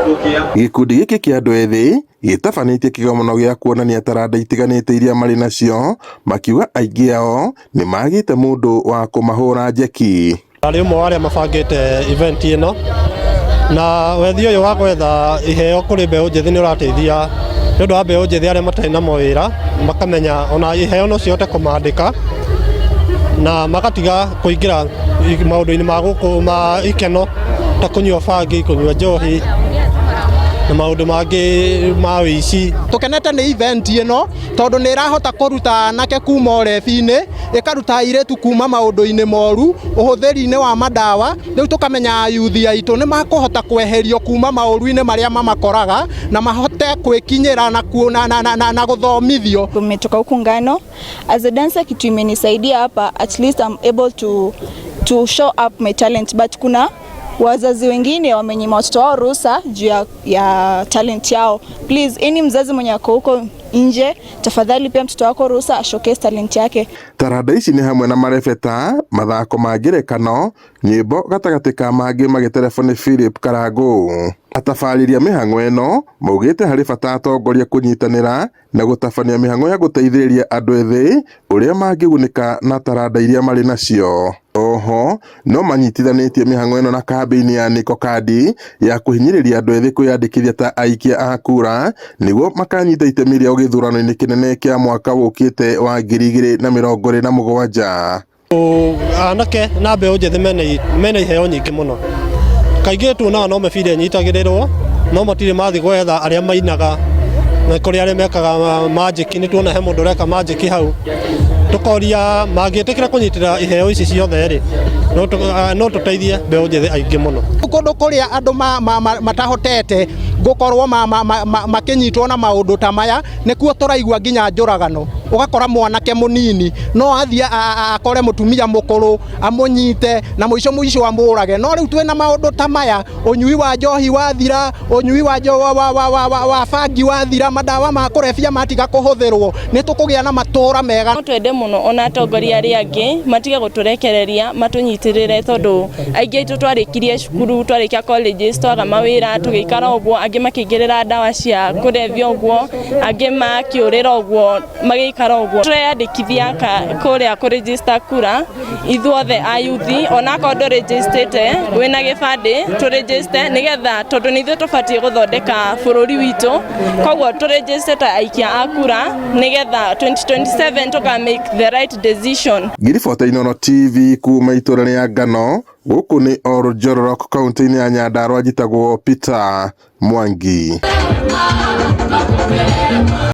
Gĩkundi gĩkĩ kĩa andũ ethĩ gĩtabanĩtie kĩgomano gĩa kuonania taranda itiganĩte iria marĩ nacio, makiuga aingĩ ao nĩ magĩte mũndũ wa kũmahũra njeki. Arĩ ũmwe wa arĩa mabangĩte event ĩno, na wethi ũyũ wa gwetha iheo kũrĩ mbeũ njĩthĩ nĩ ũrateithia nĩ ũndũ wa mbeũ njĩthĩ arĩa matarĩ na mawĩra, makamenya ona iheo no cihote kũmandĩka na magatiga kũingĩra maũndũ-inĩ ma gũkũ ma ikeno ta kũnyua bangi, kũnyua njohi na maũndũ mangĩ ma ũici. Tũkenete nĩ event ĩno tondũ nĩ ĩrahota kũruta anake kuma ũrebi-inĩ, ĩkaruta airĩtu kuma maũndũ-inĩ moru, ũhũthĩri-inĩ wa mandawa. Rĩu tũkamenya ayuthi aitũ nĩ makũhota kweherio kuma maũru-inĩ marĩa mamakoraga na mahote gwĩkinyĩra na, na, na, na, na, na gũthomithio. Tumetoka huku Ngano. As a dancer, kitu imenisaidia hapa, at least I'm able to show up my talent, but kuna wazazi wengine wamenyima watoto wao ruhusa juu ya talent yao. Please, any mzazi mwenye ako huko nje, tafadhali pea mtoto wako ruhusa ashowcase talent yake. Taranda ici nĩ hamwe na marebeta, mathako ma ngerekano, nyĩmbo gatagatĩ ka mangĩ magĩterebo nĩ Philip Karangũ. Atabarĩri a mĩhang'o ĩno maugĩte harĩ bata atongoria kũnyitanĩra na gũtabania mĩhang'o ya gũteithĩrĩria andũ ethĩ ũrĩa mangĩgunĩka na taranda iria marĩ nacio. Oho no manyitithanĩtie mĩhang'o ĩno na kambĩini ya Niko Kadi ya kũhinyĩrĩria andũ ethĩ kwĩyandĩkithia ta aikia a kura nĩguo makanyita itemi rĩao gĩthurano-inĩ kĩnene kĩa mwaka ũkĩte wa 2027. Anake na mbeũ njĩthĩ mena iheo nyingĩ mũno. Kaingĩ tuonaga no mĩbira ĩnyitagĩrĩrwo, no matirĩ mathiĩ gwetha arĩa mainaga na kũrĩ arĩa mekaga magic. Nĩ tuona he mũndũ ũreka magic hau, tũkoria mangĩtĩkĩra kũnyitĩra iheo ici ciothe rĩ, no tũteithie mbeũ njĩthĩ aingĩ mũno. Kũndũ kũrĩa andũ matahotete gũkorwo makĩnyitwo na maũndũ ta maya, nĩkuo tũraigua nginya njũragano. Ũgakora mwanake mũnini no athiĩ akore mũtumia mũkũrũ, amũnyite na mũico mũico amũrage. No rĩu twĩna maũndũ ta maya, ũnyui wa njohi wathira, ũnyui wa, wa, wa, wa, wa, wa, wa bangi wathira, mandawa ma kũrebia matiga kũhũthĩrwo, nĩ tũkũgĩa na matũra mega. No twende mũno ona atongoria arĩa angĩ matige gũtũrekereria, matũnyitĩrĩre, tondũ aingĩ aitũ twarĩkirie cukuru, twarĩkia colleges, twaga mawĩra, tũgĩikara ũguo, angĩ makĩingĩrĩra ndawa cia kũrebia ũguo, angĩ makĩũrĩra ũguo, magĩikara ũguo. Tũreyandĩkithia kũrĩa kũregister kura ithuothe a yuthi, onakorwo ndũrĩnjĩstĩte, wĩna gĩbandĩ, tũrĩnjĩste nĩgetha, tondũ nĩ ithuĩ tũbatiĩ gũthondeka bũrũri witũ. Koguo tũrĩnjĩste ta aikia a kura nĩgetha 2027 tũka make the right decision. Ngĩribota Inooro TV kuma itũra rĩa Ngano, gũkũ nĩ Oljororok, kaunti-inĩ ya Nyandarua, njĩtagwo Peter Mwangi.